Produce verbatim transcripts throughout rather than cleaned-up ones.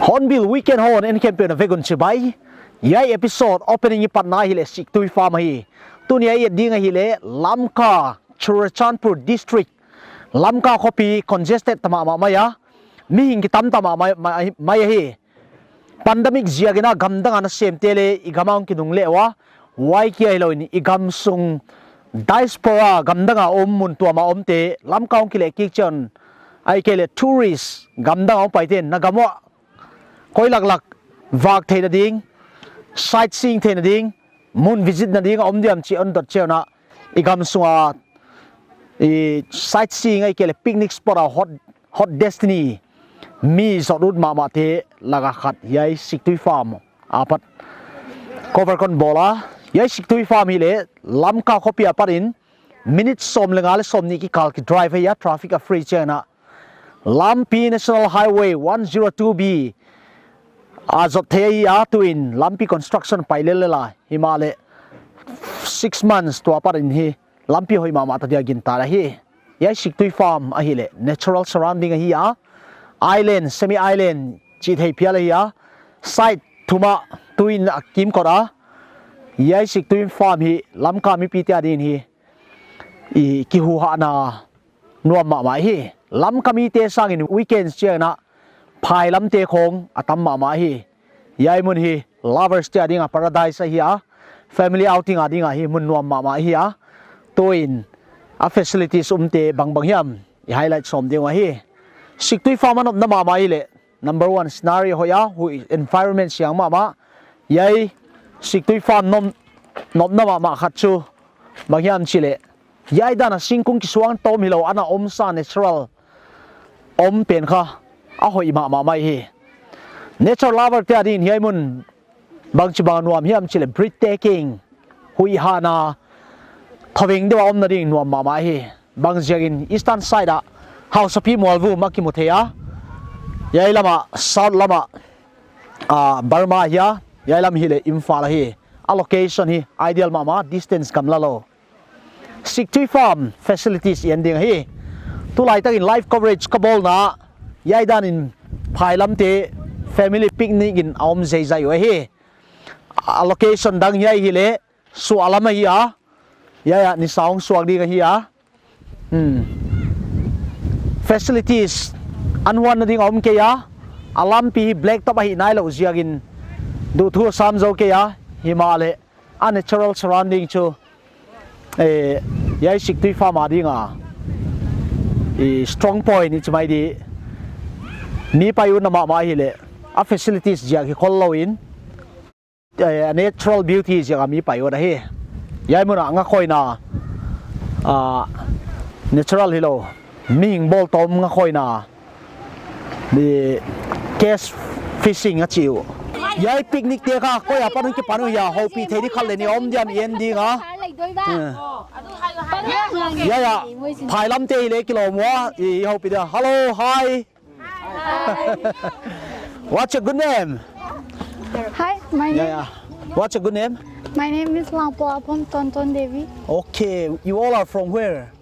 Hornbill Weekend hon en khempeuh na vek un chibai. Hiai episode opening i patna ahihleh Siktui Farm ahi. Tuni a i et ding ahihleh Lamka, Churachandpur District. Lamka khopi congested ta mahmah mai a. Mihing kitam ta mahmah mai, mai, mai ahi. Pandemic ziakin a gamdang a nasemte leh i gam a hong kinungle ua. Huai kia hilou in i gamsung diaspora gamdang a om mun tuam a omte Lamka hong kilehkik chiang ahihkeileh tourist gamdang a hong paite'n na gam uah koi laklak vak theihna ding, sightseeing theihna ding, mun visit na ding a om diam chih hon dot chiang a, i gamsung a, i sightseeing ahihkeileh picnic spot a hot, hot destiny mi zot ut mahmahte laka khat hiai Siktui Farm apat cover kon bawl a. Hiai Siktui Farm hileh Lamka khopi apat in minute sawm leh nga leh sawmnih kikal ki drive ahi a, traffic a free chiang a. Lampi National Highway one zero two B a zot theih ahi a, tuin lampi construction pai lellel a, himahleh six months tua apat in hi lampi hoih mahmah ta dia gintak ahi. Hiai Siktui Farm ahihleh natural surrounding ahi a, island, semi island chih theih phial ahi a, side thum ah tuin a kimkot a. Hiai Siktui Farm hi Lamka mipite adin hi i kihuhhahna nuam mahmah hi. Lamka mite sangin weekends chiang a phailamte khong a tam mahmah hi. Hiai mun hi lovers te ading a paradise ahi a, family outing ading a hi mun nuam mahmah ahi a. Tuin a facilities umte bangbang hiam i highlight sawm ding ahi. Siktui Farm a nopna mahmah ahihleh number one, scenery hoih a, huih environment siang mahmah. Hiai Siktui Farm nop, nopna mahmah khat chu bang hiam chih leh, hiai dan a singkung kisuang tawm hilou, ana omsa natural om pen kha a hoih mahmah mai hi. Nature lover te adin hiai mun bangchibang nuam hiam chih leh breathtaking, huihhahna, thaveng deuh a omna ding nuam mahmah hi. Bang ziakin eastern side ah Hausapi mualvum a kimu thei a, hiai lam ah south lam ah, ah, Burma ahi a, hiai lam hileh Imphal ahi. A location hi ideal mahmah, distance gamla lou. Siktui Farm facilities i en ding ahi. Tulai takin live coverage ka bawlna, hiai dan in phailamte family picnic in a om zeizai uh ahi. A location dang hiai hileh suahlam ahi a, hiai ah nisa hong suak ding ahi a. Hmm. Facilities an huanna ding a om kei a, a lampi hi black top ahih nailouh ziakin duhthu sam zou kei a, himahleh a natural surrounding chu, eh, hiai Siktui Farm ading a, eh, strong point i chi mai di. Mi pai utna mahmah ahihleh a facilities ziak hi khollou in, eh, natural beauty ziak a mi pai ut ahi. Hiai mun ah ngakhawina, ah, natural hilou, mihing bawltawm ngakhawina, mi case fishing a chi uh. Hiai picnic te kha koi apan kipan uh hia, houpih thei di khat leh nih om diam i en ding a. Eh. Hiai ah phailamte hileh kilawm ua, i, i houpih dia. Hello, hi. What's your good name? Hi, my name. Yeah, yeah. What's your good name? My name is Langpo Apom Tonton Devi. Okay, you all are from where?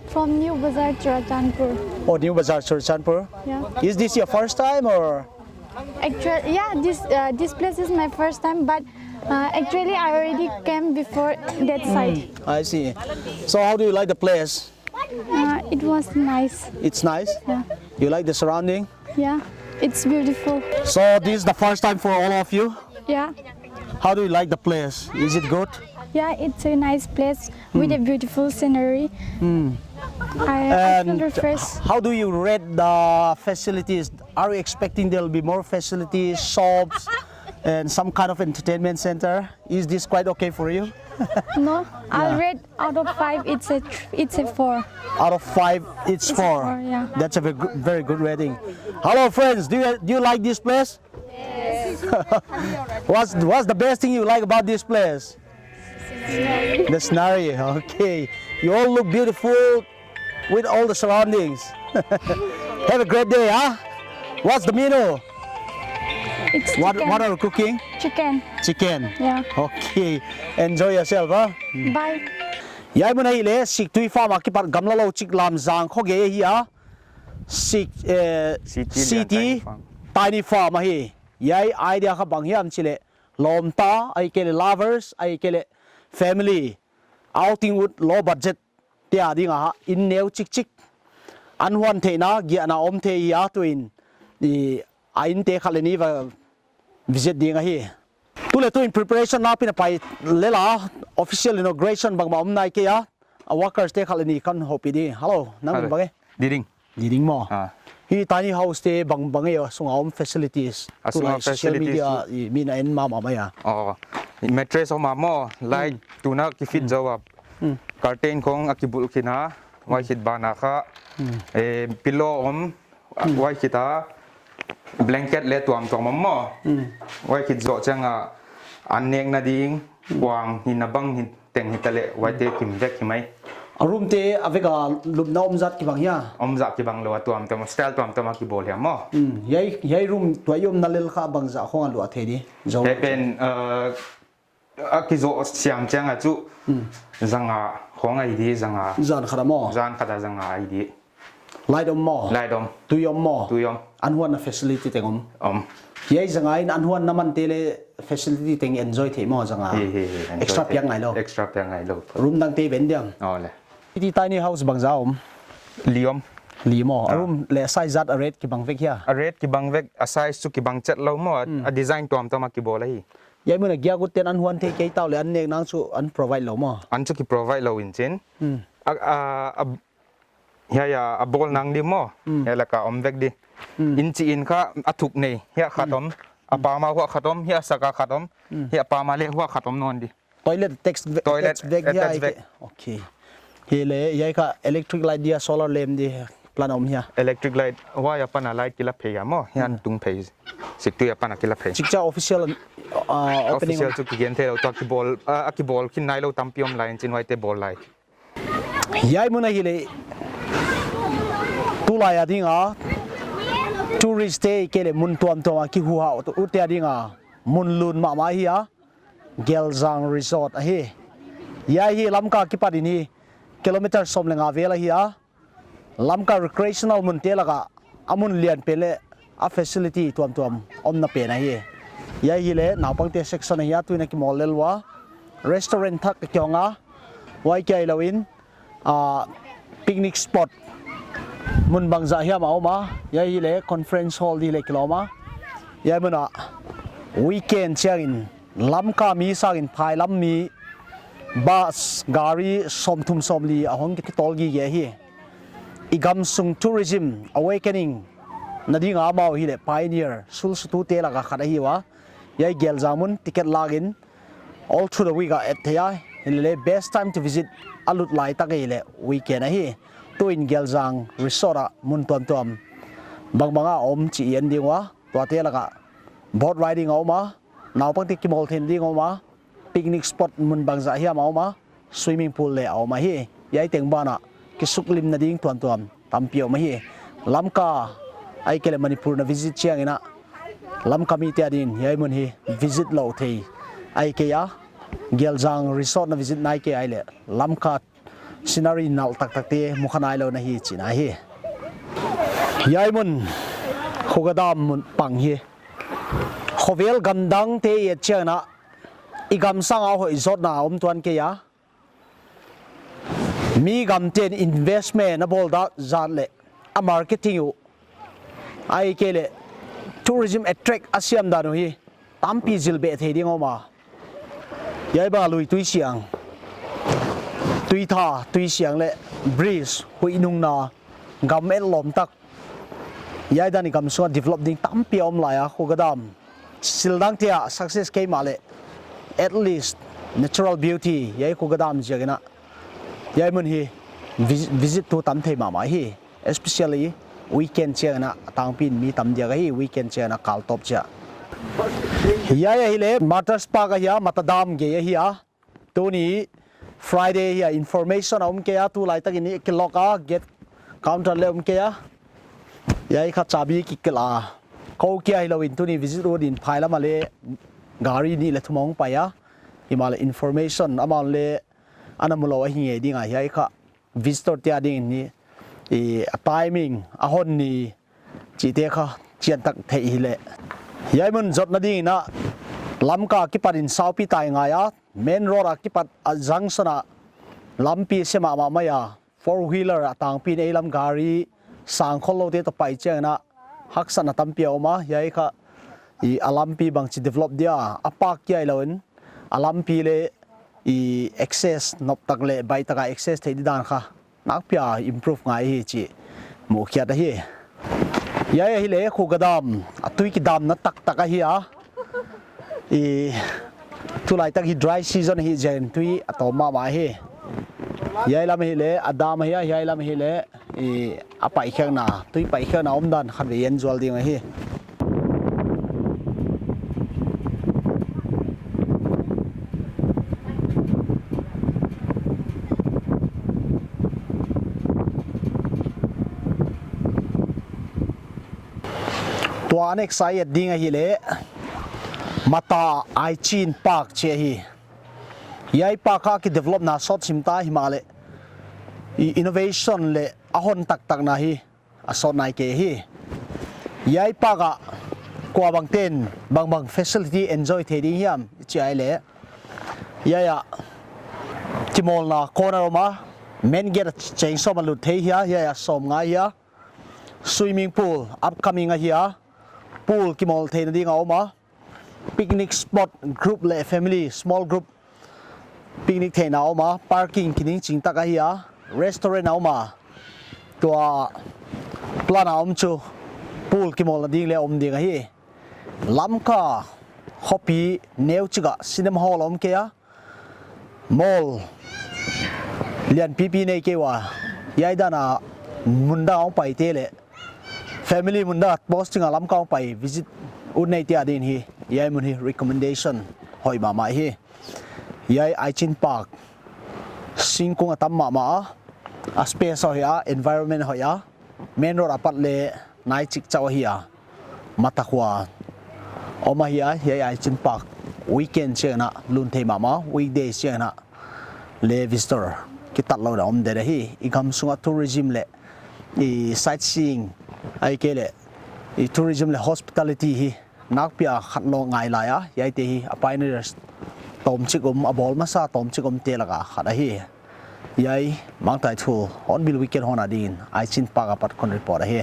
From New Bazar, Churachandpur. Oh, New Bazar, Churachandpur. Yeah. Is this your first time or? Actually, yeah, this, uh, this place is my first time, but, uh, actually I already came before that side. I see. So how do you like the place? Uh, it was nice. It's nice? Yeah. You like the surrounding? Yeah, it's beautiful. So this is the first time for all of you? Yeah. How do you like the place? Is it good? Yeah, it's a nice place with a beautiful scenery. Mm. I, I feel refreshed. How do you rate the facilities? Are you expecting there'll be more facilities, shops, and some kind of entertainment center? Is this quite okay for you? No, I'll rate out of five, it's a tr-, it's a four. Out of five, it's four. It's a four, yeah. That's a ve-, very good rating. Hello, friends. Do you, do you like this place? Yes. What's, what's the best thing you like about this place? The scenery. Okay. You all look beautiful with all the surroundings. Have a great day, huh? What's the menu? It's what, chicken. What are you cooking? Chicken. Chicken. Yeah. Okay. Enjoy yourself, huh? Bye. Hiai mun ahihleh Siktui Farm a kipat gamla lou chik lam zang khogei ahi a. Sik, eh, City Lian City Tiny Farm. Tiny Farm ahi. Hiai idea kha bang hiam chih leh lawmta, ahihkeileh lovers, ahihkeileh family outing ut, low budget te a ding a, inn neu chikchik, an huan theihna, giahna om thei a, tuin i a inn te khat leh nih va visit ding ahi. Tu leh tuin preparation na pi na pai lel a, official inauguration bangmah om nai kei a, a workers te khat leh nih kan houpih ding. Hello, nang min bang e? Diding. Diding maw. Ah. Hi tiny house te bang bang e a sunga om facilities? A sunga facilities. Tulai social media i min a en mahmah mai a. Oh. Mattress om a maw, light, hmm, tuna ki fit, hmm, zou a. Hmm. Curtain khong a kibulh khin a, huai khit banah kha. Hmm. Eh, pillow om, hmm, huai khit a. Blanket leh tuamtuam om maw. Hmm. Huai khit zoh chiang a an nekna ding, hmm, kuang hinna bang hi teng hitaleh, huaite kim vek hi mai. A room te a vek a lupna om zat kibang hia? Om zat kibang lou a, tuamtuam, style tuamtuam a kibawl hia maw. Hmm. Hiai, hiai room tua i omna lel kha bangzah khong a luah thei di? Zou. Hiai pen, uh, a kizoh siam chiang a chu, hmm, zanga khong ahi di, zanga. Zan khat a maw? Zan khat a zanga ahi di. Light om maw? Light om. Tui om maw? Tui om. An huanna facility teng om? Om. Hiai zanga in an huanna man te leh facility teng enjoy thei maw zanga? Hi, hi, hi, enjoy thei. Extra piak ngai lou. Extra piak ngai lou. Room dang te ven diam? Oh, le. Hiti tiny house bangzah om? Li om. Li maw. Ah. A room leh size zat a rate kibang vek hia? A rate kibang vek, a size chu kibang chet lou maw, a, hmm, a design tuamtuam a kibawl ahi. Hiai mun a giak ut ten an huan thei kei ta uleh an nekna chu an provide lou maw? An chu ki provide lou in chin. Hmm. A, a, a, hiai a, a bawl nang di maw? Hmm. Hiai laka om vek di. Hmm. In chi in kha a thuk nei, hiai khat om. Hmm. A pam a huai khat om, hiai a sak a khat om. Hmm. Hiai a pam a leh huai khat om nawn di. Toilet attached ve-, toilet attached vek, attached hiai vek. Ke. Okay. Hi leh, hiai kha electric light dia, solar lamp di plan om hia? Electric light, huai apan a light kila phei a maw, hiai, hmm, tung phei. Siktui apan a kila phei. Chik cha official, uh, opening. Official chu kigen thei lou, tua kibawl, uh, a kibawl khin nai lou tampi om lai in chin, huaite bawl lai. Hiai mun ahihleh tulai a ding a tourist te ahihkeileh mun tuamtuam a kihuhau ut te a ding a mun lun mahmah ahi a. Gelzang Resort ahi. Hiai hi Lamka kipat in hi kilometer sawm leh nga vel ahi a. Lamka recreational mun te laka a mun lian pen leh a facility tuamtuam omna pen ahi. Hiai ahihleh naupangte section ahi a, tuin a kimawl lel ua. Restaurant thak ka kihong a. Huai kia hilou in, ah, picnic spot mun bangzah hiam a om a, hiai ahihleh conference hall di leh kilawm a. Hiai mun a weekend chiangin Lamka mi sangin phailam mi bus, gari sawmthum sawmli a hong kitawl gige hi. I gamsung tourism awakening na ding a amau ahihleh pioneer sulsutute laka khat ahi ua. Hiai Gelzang mun ticket lakin all through the week a et thei a, hilele best time to visit a lut lai tak ahihleh weekend ahi. Tuin Gelzang Resort a mun tuamtuam bangbang a om chih i en ding ua, tuate laka boat riding a om a, naupangte kimawl theihna ding a om a, picnic spot mun bangzah hiam a om a, swimming pool leh a om ahi. Hiai teng banah kisuklimna ding tuamtuam tampi om ahi. Lamka ahihkeileh Manipur na visit chiangin a, Lamka mite adin hiai mun hi visit lou thei ahi kei a. Gelzang Resort na visit nai kei a ahihleh Lamka scenery nalh taktakte mukha nailou na hi chihna ahi. Hiai mun Khuga Dam mun pang hi. Khovel gamdangte i et chiangin a, i gam sanga hoih zawtna om tuan kei a. Mi gamten investment a bawl dak zat leh a marketing uh, ahihkeileh tourism attract a siam dan uh hi tampi zil beh thei ding om a. Hiai bang lui tui siang, tui tha, tui siang leh bridge, huih nungna, gam etlawm tak. Hiai dan i gam sunga develop ding tampi a om lai a, Khuga Dam. Sildang tia success kei mahleh, at least natural beauty, hiai Khuga Dam ziakin a. Hiai mun hi vis-, visit tu tam thei mahmah hi. Especially weekend chiangin a tangpi in mi tam diak ahi, weekend chiangin a kal tawp chia. Hiai ahihleh Martyrs Park ahi a, Mata Dam gei ahi a. Tuni Friday hi a, information a om kei a, tulaitak in i kilock a, gate counter leh om kei a. Hiai kha chabi kikelh a. Kou kia hilou in tuni visit ut in phai lam ah leh gari nih leh thum a hong pai a. Himahleh information amau leh ana mulou ahi ngei ding a, hiai kha visitor te ading in hi, i, a timing, a hon ni, chihte kha chiantak theih hileh. Hiai mun zotna dingin a, Lamka kipat in saupi tai ngai a, main road a kipat a junction a lampi se mahmah mai a, four wheeler a tangpi in ei lam gari sang khol loute toh pai chiangin a, haksatna tampi a om a, hiai kha, i, a lampi bangchi develop dia, a park kia hilou in, a lampi leh, i, access noptak leh baihtak a access theih di dan kha nakpi a improve ngai hi chih mukhiat ahi. Hiai ahihleh Khuga Dam, a tui kidamna taktak ahi a. I, tulaitak hi dry season ahi ziakin tui a tawm mahmah hi. Hiai lam ahihleh, a dam ahi a, hiai lam ahihleh, i, a paihkhiakna, tui paihkhiakna omdan khatvei en zual ding ahi. Tua next a et ding ahihleh Mata Aichin Park chih ahi. Hiai park kha kidevelopna sawt sim ta himahleh, i, innovation leh a hon taktakna hi a sawt nai kei hi. Hiai park ah kuabang ten bangbang facility enjoy thei ding hiam i chih ahihleh, hiai ah kimawlna corner om a, main gate a cheng sawm a lut thei hi a, hiai ah sawmnga hi a. Swimming pool upcoming ahi a, pool kimawl theihna ding a om a. Picnic spot, group leh family, small group picnic theihna om a, parking kiningching tak ahi a, restaurant a om a, tua plan a om chu pool kimawlna ding leh om ding ahi. Lamka khopi neuchik ah cinema hall om kei a, mall lianpipi nei kei ua, hiai dan a mundang a hong paite leh family mundang a posting a Lamka hong pai visit ut neite ading hi, hiai mun hi recommendation hoih mahmah hi. Hiai Aichin Park, singkung a tam mahmah a, a space hoih a, environment hoih a, main road apat leh nai chik chauh ahi a. Mata khua om ahi a, hiai Aichin Park weekend chiangin a lun thei mahmah, weekday chiangin a leh visitor kitat lou a om den ahi. I gam sunga tourism leh, i, sightseeing, ahihkeileh, i, tourism leh hospitality hi nakpi a khat lou ngai lai a, hiaite hi a pioneers tawmchik om, a bawl masa tawmchik omte laka khat ahi. Hiai Mangtaithu Hornbill Weekend hon adingin Aichin Park apat kon report ahi.